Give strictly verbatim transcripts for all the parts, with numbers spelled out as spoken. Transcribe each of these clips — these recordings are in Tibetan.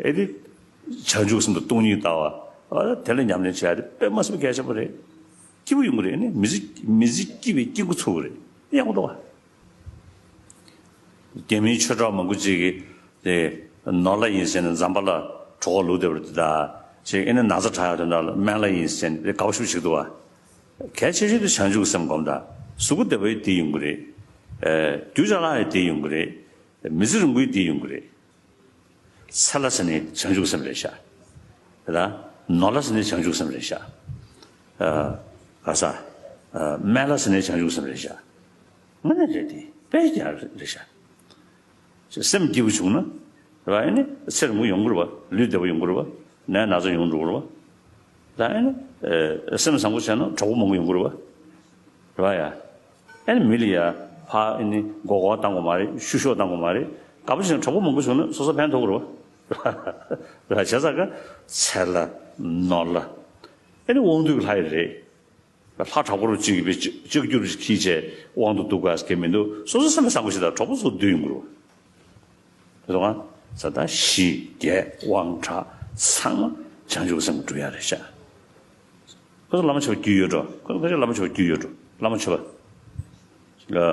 ཨེ་དེ། བྱང་ཆུབ་སེམས་དང་སྟོང་ཉིད་ལྟ་བ། ཨ། དེ་ལ་ཉམས་ལེན་བྱེད་ཡ་དེ་དཔེ་མ་སྲིད་པ་གལ་ཆེན་པོ་རེད། སྐྱིད་པོ་ཡོང་གི་རེད། ཨ་ནི་མི་ཚེ་མི་ཚེ་སྐྱིད་པའི་སྐྱིད་འགོ་ཚུགས་ཀྱི་རེད། ཡག་པོ་འདུག་བ། རྒྱ་མིའི་ཆོས་གྲོགས་མང་པོ་ཅིག་གིས་དེ་ནོར་ལྷ་ཡིན་ཟེར་ནས་ཛམ་བྷ་ལ་གྲོད་ཁོག་ལུག་བསྡད་པ་དེ་དག་ཅིག་ཨེ་ནི་ན་ཚ་དྲག་ཡ་དེ་འདྲ་ལ་སྨན་བླ་ཡིན་ཟེར་ནས་དེ་དགའ་པོ་ཞེ་པོ་ཅིག་འདུག་བ། གལ་ཆེ་ཤོས་དེ་བྱང་ཆུབ་སེམས་སྒོམ་དང་། གཟུགས་པོ་བདེ་བོ་ཡི་དེ་ཡོང་གི་རེད། ཨེ། རྒྱུ་ཅ་ལག་ཡི་དེ་ཡོང་གི་རེད། མི་ཚེ་རིང་པོའི་དེ་ཡོང་གི་རེད། ཚེ་ལྷ་ཟེར་ནི་བྱང་ཆུབ་སེམས་རེད་ཤག། རེད་ད། ནོར་ལྷ་ཟེར་ནི་བྱང་ཆུབ་སེམས་རེད་ཤག། ཨ། ག་ས། ཨ། སྨན་བླ་ཟེར་ནི་བྱང་ཆུབ་སེམས་རེད་ཤག། དངོས་གནས་རེད་དེ། དཔེ་རྒྱ་རེད་ཤག། སེམས་སྐྱིད་པོ་བྱུང་ན། རེད་པ། ཨེ་ནི་ཚེ་རིང་པོ་ཡོང་གི་རེད་པ། ལུས་བདེ་པོ་ཡོང་གི་རེད་པ། ནད་ན་ཚ་ཡོང་འགྲོ་གི་རེད་པ། ད་ཨེ་ནི། ཨེ། སེམས་བཟང་པོ་བྱས་ན་གྲོགས་པོ་མང་པོ་ཡོང་གི་རེད་པ། རེད་པ་ཡ། ཨེ་ནི་མི་ལ་ཡ་ཕར་ཨེ་ནི་མགོ་སྐོར་བཏང་དགོས་མ་རེད། བཤུ་གཞོག་བཏང་དགོས་མ་རེད། དགའ་པོ་བྱས་ན་གྲོགས་པོ་མང་པོ་བྱུང་ན་སོ་སོ་ཕན་ཐོགས་ཀྱི་རེད་པ། རེད་པ། བྱས་ཙང་ཀ་ཚེ་ལྷ། ནོར་ལྷ། ཨེ་ནི་དབང་སྡུད་ཀྱི་ལྷ་ཡི་རེད། ལྷ་དྲག་པོ་རུ་གཅིག་གིས་པའི་ལྕགས་ཀྱུ་རུ་འཁྱེར་བྱས་དབང་དུ་བསྡུ་དགོས་ཀྱི་མི་འདུག། སོ་སོ་སེམས་པ་བཟང་པོ་ཞིག་དང་གྲོགས་པོ་ཚོ་འདུས་ཡོང་གི་རེད་པ། རེད་པ། ས་དང་གཞི་རྒྱས་དབང་དྲག་ཚང་མ་བྱང་ཆུབ་སེམས་ཀྱིས་འགྲུབ་ཡ་རེད་ཤག། ཁོ་ཚོ་བླ་མ་མཆོད་པ་རྒྱུས་ཡོད་འགྲོ། ཁོ་ཚོ་བླ་མ་མཆོད་པ་རྒྱུས་ཡོད་འགྲོ། བླ་མ་མཆོད་པ། ལ།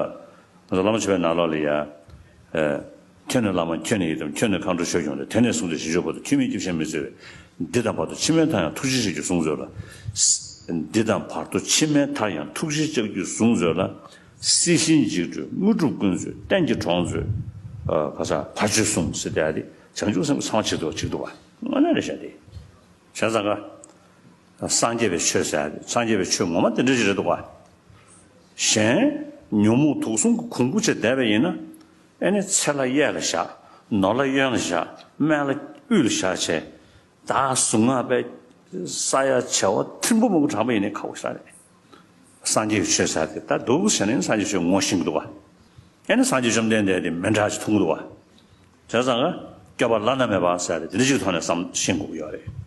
ཁོ་ཚོ་བླ་མ་མཆོད་པའི་ནང་ལོགས་ལ་ཡ། ཨ། ཁྱོད་ནི་བླ་མ་ཁྱོད་ནི་ཡི་དམ། ཁྱོད་ནི་མཁའ་འགྲོ་ཆོས་སྐྱོང་སྟེ། དེ་ནས་བཟུང་སྟེ་ཞིང་མཆོག་བར་དུ། ཁྱོད་མིན་སྐྱེ་བ་ཕྱིར་མི་འཚོལ་བས། འདི་དང་བར་དུ་ཕྱི་མའི་མཐའ་ཡང་ཐུགས་རྗེའི་ལྕགས་ཀྱུས་བཟུང་མཛོད་ལ། འདི་དང་བར་དུ་ཕྱི་མའི་མཐའ་ཡང་ཐུགས་རྗེའི་ལྕགས་ཀྱུས་བཟུང་མཛོད་ལ། སྲིད་ཞིའི་འཇིགས་སྐྲོད་དངོས་གྲུབ་ཀུན་སྩོལ་གཏན་གྱི་གྲོགས་མཛོད། ཨ། ག་ས། བར་ཆད་སྲུངས་ཟེར་དེ་ཡ་དེ་བྱང་ཆུབ་སེམས་ཀྱིས་ཚང་མ་བྱེད་ཐུབ་པ་བྱེད་ཐུབ་པ་དངོས་གནས་རེད་ཤག་དེ། བྱས་ཙང་ཀ། སངས་རྒྱས་པའི་ཆོས་ཟེར་ཡ་དེ། སངས་རྒྱས་པའི་ཆོས་ངོ་མ་དེ་འདྲ་ཞིག་རེད་འདུག་ག། གཞན་ཉོན་མོངས་དུག་གསུམ་གྱིས་གོང་བུ་ཕྱེ་བསྡད་པ་ཡིན་ན། ཨེ་ནི་ཚེ་ལྷ་གཡས་ལ་བཞག། ནོར་ལྷ་གཡོན་ལ་བཞག། སྨན་བླ་དབུས་ལ་བཞག་བྱས། ད་གཟུངས་སྔགས་པས་ས་ཡ་བྱེ་བ་ཐེར་འབུམ་མང་པོ་བགྲངས་པ་ཡིན་ནའི་ཁག་པོ་ཞེ་དྲག་རེད། སངས་རྒྱས་ཀྱི་ཆོས་ཟེར་དེ་ད་འདུག་ཟེར་ནས་སངས་རྒྱས་ཆོས་ངོ་ཤེས་ཀྱི་འདུག་ག། ཨེ་ནི་སངས་རྒྱས་བཅོམ་ལྡན་འདས་དེ་མི་འདྲ་ཞིག་མཐོང་གི་འདུག་ག། བྱས་ཙང་ཀ་སྐྱོབ་པ་བླ་ན་མེད་པ་ཟེར་དེ་འདི་འདྲ་ཞིག་ཐོག་ནས་བསམ་ཤེས་དགོས་ཀྱི་ཡོད་རེད།